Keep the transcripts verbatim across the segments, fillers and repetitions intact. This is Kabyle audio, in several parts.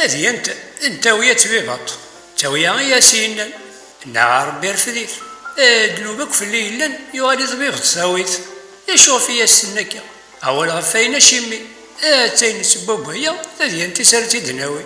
Tadyant n Tawiya d Tbibaṭ. D Tawiya i as-yennan: "Nnaɣ a Ṛebbi rfed-it. Eh, ddnub akk fell-i yellan, yuɣal i Tbibaṭ tawi-t. D acu ɣef i as-tenna akka? Awal ɣef wayen acimi. Eh, d tayen s wawal-aya, tadyant-is ara tt-id-nawi."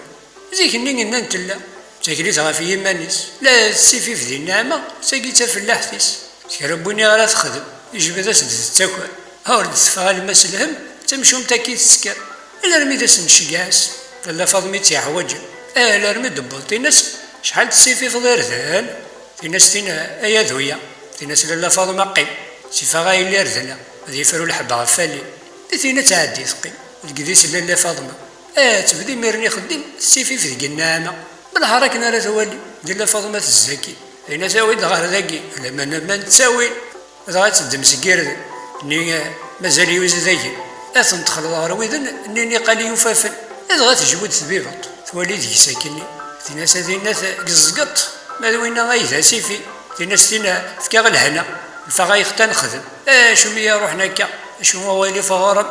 Zik-nni nnan tella d taklit ɣef yiman-is, la tessifif di nneɛma, d tagi d tafellaḥt-is. Kra n win i ara texdem, ijbed-as-d d ttaker. Ur d-teffeɣ alma s lhem, d tamcumt akka i tesker. Alarmi d ass n ccegɛa-s, Lalla Faḍma i tt-yeḥwaǧen. Alarmi d-tewweḍ, tin-as: "Acḥal tessififeḍ irden?" Tin-as tin: "Ay aduya." Tin-as Lalla Faḍma: "Qqim, sifaɣ a yelli irdena, ad yefru lḥebb ɣef wallen." Di tin ad tɛeddi teqqim, deg idis Lalla Faḍma. Eh, tebda imiren ixeddim, tessifif deg nneɛma. Belḥar akken ara twali, Lalla Faḍma tezzaki. Tin-as: "Awi-d ɣer dagi, lamana ma nettawin." Dɣa teddem seg irden nni, eh, mazal yuzdagen. Ad ten-texleḍ ɣer widen nni niqal yufafen. Dɣa tejbed Tbibaṭ, twali deg-s akkenni. Tin-as: "A dinna-t deg ẓẓgeṭ, ma d winna ay d asifi." Tin-as tin: "Fkiɣ lehna, lfaɣ ay xta nexdem. Acu mi iruḥen akka? Acu awal-if ɣur-m?"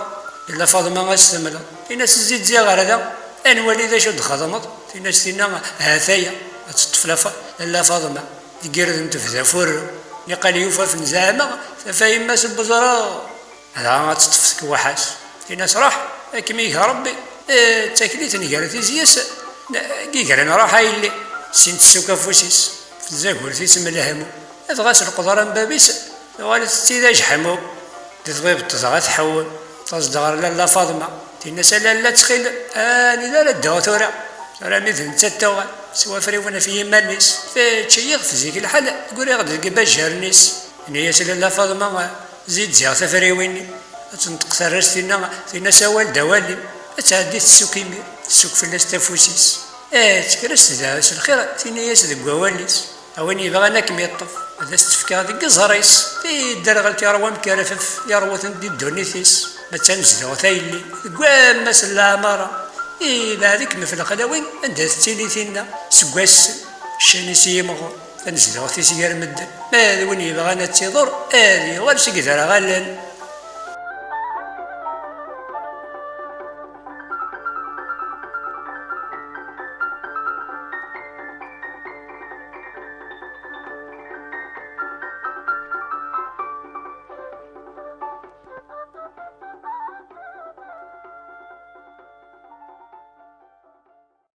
Lalla Faḍma as-temleḍ. Tin-as: "Zzi-d ziɣ ɣer da, ad nwali d acu d-txedmeḍ." Tin-as tinna: "Ha-t-aya." Ad teṭṭef la Fa-, Lalla Faḍma. Deg irden tebda furru. Niqal yufafen zeɛma tafa yemma-s n weẓru. Dɣa ad teṭṭef tekwaḥ-as. Tin-as: "Ruḥ, ad kem-ig Rebbi. Eh, d taklit n gar tizya-s n-, n yigran, ruḥ a yelli." Sin tessuk afus-is f tzagurt-is m lehmu. Dɣa s leqder n bab-is tuɣal tetti d ajeḥmu. Di tbibeṭ dɣa tḥewwem, taẓ-d ɣer Lalla Faḍma, tin-as: "A Lalla, ttxil, anida ara dduɣ tura? Tura mi d nettat tuɣal s wafriwen ɣef yiman-is, tečča-yi ɣef zik lḥal, ggriɣ-d deg ibajjaren-is." Tenna-yas Lalla Faḍma: "Zzi-d ziɣ tafriwin-nni." Ad tenṭeq terrast-inna, tin-as: "Awal d awal-im." Ad tɛeddi tessuk imir, tessuk fell-as afus-is. Eh, tekres da s lxir, tenna-yas deg wawal-is: "A win yebɣan ad kem-yeṭṭef, ad as-tt-fkeɣ deg iẓri-s. Tidderɣelt yerwa amkerfef, yerwa-tent di ddunit-is. Ma d tanezduɣt a yelli, deg wammas n leɛmara, ibɛed-ikem ɣef lexlawi anda tettili tinna." Seg wass-n, ccan-is yimɣur, tanezduɣt-is gar medden. Ma d win yebɣan ad tt-iḍur, ad yuɣal seg iderɣalen.